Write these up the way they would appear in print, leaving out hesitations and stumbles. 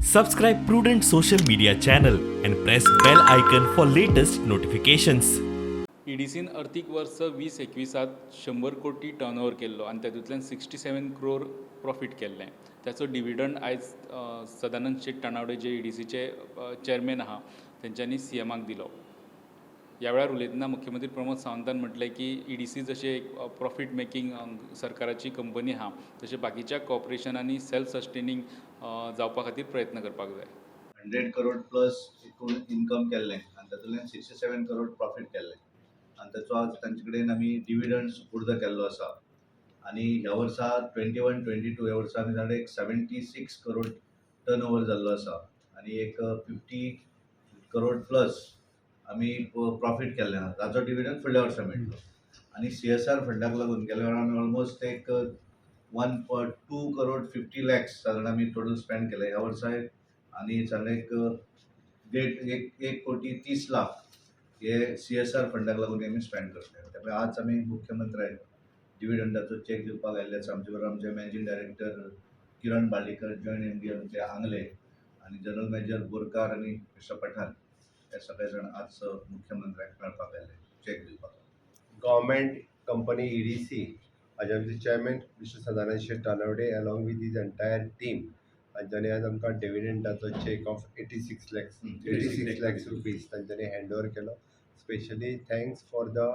Subscribe Prudent social media channel and press bell icon for latest notifications. ईडीसीन अर्थीक वर्स 20-21 100 कोटी turn over केल्लो आनी तातूंतल्यान 67 क्रोर प्रॉफीट केल्लें. ताचो डिविडंड आयज सदानंद शेट तानावडे, जे ईडीसीचे चॅरमॅन आहा, तेंच्यांनी सीएमाक दिलो. ह्या वेळार उलयतना मुख्यमंत्री प्रमोद सावंतान म्हटलें की ईडीसी जशें एक प्रॉफीट मेकींग सरकाराची कंपनी आहा, तशें बाकीच्या कॉर्पोरेशनांनी सेल्फ सस्टेनींग जावपा खातीर प्रयत्न करपाक जाय. 100 करोड प्लस एकूण इन्कम केल्लें आनी तातूंतल्यान 67 करोड प्रॉफीट केल्लें आनी ताचो आज तांचे कडेन आमी डिविडंड सुपूर्द केल्लो आसा. आनी ह्या वर्सा 21-22 ह्या वर्सा आमी जाणा एक 76 करोड टर्न ओवर जाल्लो आसा आनी एक 50 करोड प्लस आमी प्रॉफीट केल्लें आहा. ताचो डिविडंड फुडल्या वर्सा मेळटलो. आनी सीएसआर फंडाक लागून गेल्या वेळार आमी ऑलमोस्ट एक 1.2 करोड 50 लॅक्स सादारण आमी टोटल स्पेंड केले. ह्या वर्सा आनी सादारण एक देड एक 1 कोटी 30 लाख हे सीएसआर फंडाक लागून आमी स्पेंड करतले. त्यामुळे आज आमी मुख्यमंत्र्याक डिविडंडाचो चॅक दिवपाक आयिल्ले आसा. आमचे बरोबर आमचे मॅनेजींग डायरेक्टर किरण बार्लीकर, जॉयंट एमडी आमचे आंगले आनी जनरल मॅनेजर बोरकार आनी मिस्टर पठाण, हे सगळे जाण आज मुख्यमंत्र्याक मेळपाक आयले चॅक दिवपाक. Government company EDC, हाजे आमचे chairman mister Sadanand Shet Tanavade along with his entire team, हांच्यानी आज आमकां डिविडंडाचो cheque of 86 lakhs, ₹86 lakhs तांच्यांनी हँड ओवर केलो. Specially thanks for the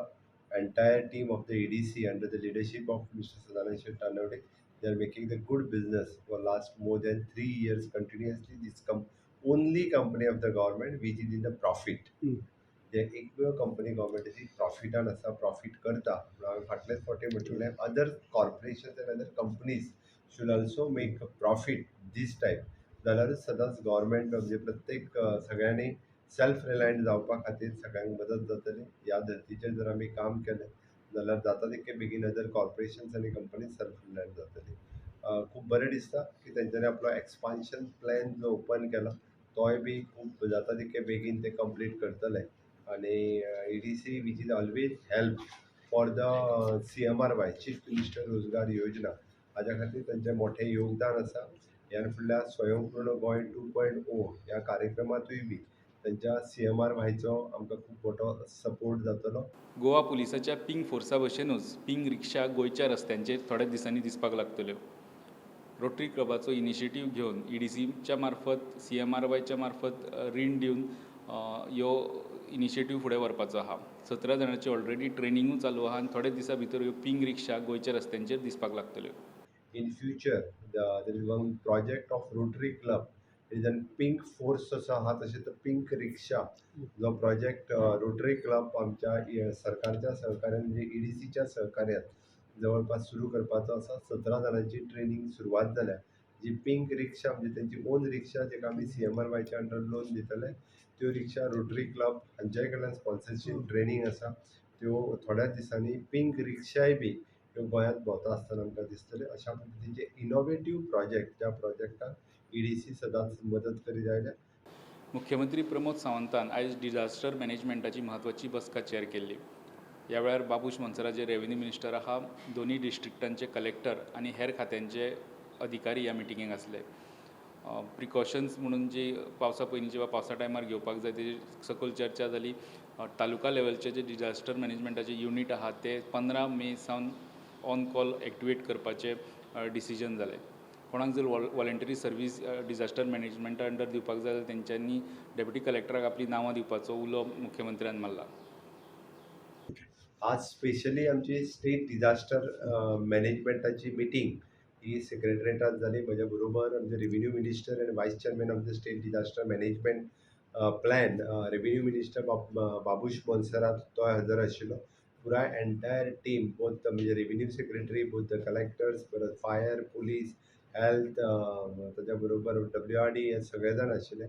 entire team of the EDC under the leadership of Mr. Sadanand Shet Tanavade. They are making the good business for last more than 3 years continuously. This only company of the government which is in the profit. जे एकमेव company गव्हर्मेंटाची प्रॉफिटान आसा, profit करता. पूण हांवें फाटलेच फावटी म्हटलें, other corporations and other companies should also make a profit this type, जाल्यारूच सदांच government म्हणजे प्रत्येक सगळ्यांनी सेल्फ रिलायंट जावपा खातीर सगळ्यांक मदत जातली. ह्या धर्तीचेर जर आमी काम केलें जाल्यार जाता तितके बेगीन अदर कॉर्पोरेशन्स आनी कंपनीज सेल्फ रिलायंट जातली. खूब बरें दिसता की तेंच्यांनी आपलो एक्सपान्शन प्लॅन जो ओपन केला, तोय बी खूब जाता तितके बेगीन ते कंप्लीट करतले. आनी EDC, which is always help for the CMRY, Chief Minister Rozgar Yojana, हाज्या खातीर तेंचें मोठें योगदान आसा. ह्यान फुडल्या स्वयंपूर्ण गोंय 2.0 ह्या कार्यक्रमांतूय बी तेंच्या सीएमआरवायचो आमकां खूब मोठो सपोर्ट जातलो. गोवा पुलिसाच्या पिंक फोर्सा भशेनूच पिंक रिक्षा गोंयच्या रस्त्यांचेर थोड्याच दिसांनी दिसपाक लागतल्यो. रोटरी क्लबाचो इनिशिएटीव घेवन ईडीसीच्या मार्फत, सीएमआरवायच्या मार्फत रीण दिवन ह्यो इनिशिएटीव फुडें व्हरपाचो आहा. 17 जाणांची ऑलरेडी ट्रेनिंगूय चालू आहा आनी थोड्याच दिसां भितर ह्यो पिंक रिक्षा गोंयच्या रस्त्यांचेर दिसपाक लागतल्यो. In future there is one project of Rotary Club, it is an Pink Force जसो आहा तशें तो पिंक रिक्षा जो प्रोजेक्ट रोटरी क्लब आमच्या सरकारच्या सहकार्यान, म्हणजे ईडीसीच्या सहकार्यान जवळपास सुरू करपाचो आसा. 17 जाणांची ट्रेनींग सुरवात जाल्या. जी पिंक रिक्षा म्हणजे तेंची ओन रिक्षा, जेका आमी सीएमआरवायच्या अंडर लोन दितले, त्यो रिक्षा रोटरी क्लब हांच्याय कडल्यान स्पॉन्सरशीप ट्रेनींग आसा. त्यो थोड्याच दिसांनी पिंक रिक्षाय बी ह्यो गोंयांत भोंवता आसतना आमकां दिसतल्यो. अशा पद्दतीचे इनोवेटीव प्रोजेक्ट, ज्या प्रोजेक्टाक ईडीसी सदांच मदत करीत आयल्या. मुख्यमंत्री प्रमोद सावंतान आयज डिझास्टर मॅनेजमेंटाची म्हत्वाची बसका चेअर केल्ली. ह्या वेळार बाबूश मोन्सेरात जे रेवेन्यू मिनिस्टर आहा, दोनूय डिस्ट्रिक्टांचे कलेक्टर आनी हेर खात्यांचे अधिकारी ह्या मिटिंगेक आसले. प्रिकॉशन्स म्हणून जी पावसा पयलींची वा पावसा टायमार घेवपाक जाय, तेजी सकयल चर्चा जाली. तालुका लेवलचे जे डिझास्टर मॅनेजमेंटाचे युनीट आहा, ते 15 मे सावन ऑन कॉल एक्टिवेट करपाचें डिसिजन जालें. कोणाक जर वॉलंटरी सर्वीस डिझास्टर मॅनेजमेंटा अंडर दिवपाक जाय जाल्यार तेंच्यांनी डेप्युटी कलेक्टराक आपलीं नांवां दिवपाचो उलो मुख्यमंत्र्यान मारला. आज स्पेशली आमची स्टेट डिझास्टर मॅनेजमेंटाची मिटींग ही सेक्रेटरीएटात जाली. म्हज्या बरोबर आमचे revenue minister and vice chairman of the State Disaster Management Plan, revenue minister Babush Monserrate, तोय हजर आशिल्लो. पुराय एंटायर टीम, बोथ म्हणजे revenue secretary, both the collectors, परत फायर, पुलीस, हेल्थ, ताच्या बरोबर डब्ल्यूआरडी, हे सगळे जाण आशिल्ले.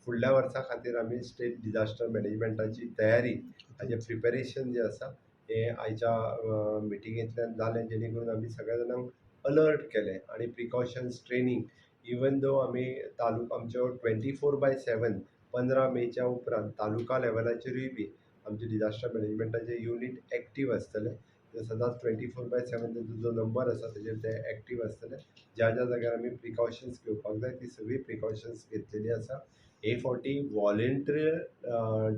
फुडल्या वर्सा खातीर आमी स्टेट डिझास्टर मॅनेजमेंटाची तयारी, हाजें प्रिपेरेशन जें आसा, हें आयच्या मिटिंगेंतल्यान जालें, जेणे करून आमी सगळ्या जाणांक अलर्ट केलें आनी प्रिकॉशन्स ट्रेनींग. इवन दो आमी तालुका आमच्यो 24/7, 15 मेच्या उपरांत तालुका लेवलाचेरूय बी आमचे डिझास्टर मॅनेजमेंटाचे युनीट एक्टीव आसतले. ते सदांच 24/7 तेंचो जो नंबर आसा तेजेर ते एक्टीव आसतले. ज्या ज्या जाग्यार आमी प्रिकॉशन्स घेवपाक जाय ती सगळीं प्रिकॉशन्स घेतलेली आसा. हे फावटी वॉलेंट्री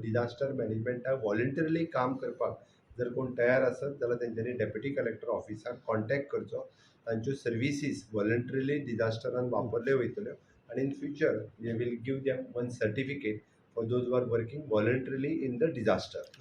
डिजास्टर मॅनेजमेंटाक वॉलेंटरिली काम करपाक जर कोण तयार आसत जाल्यार तेंच्यांनी डेप्युटी कलेक्टर ऑफिसाक कॉन्टेक्ट करचो. तांच्यो सर्विसीस वॉलंटरिली डिजास्टरान वापरल्यो वयतल्यो आनी in future we will give them one certificate for those who are working voluntarily in the disaster.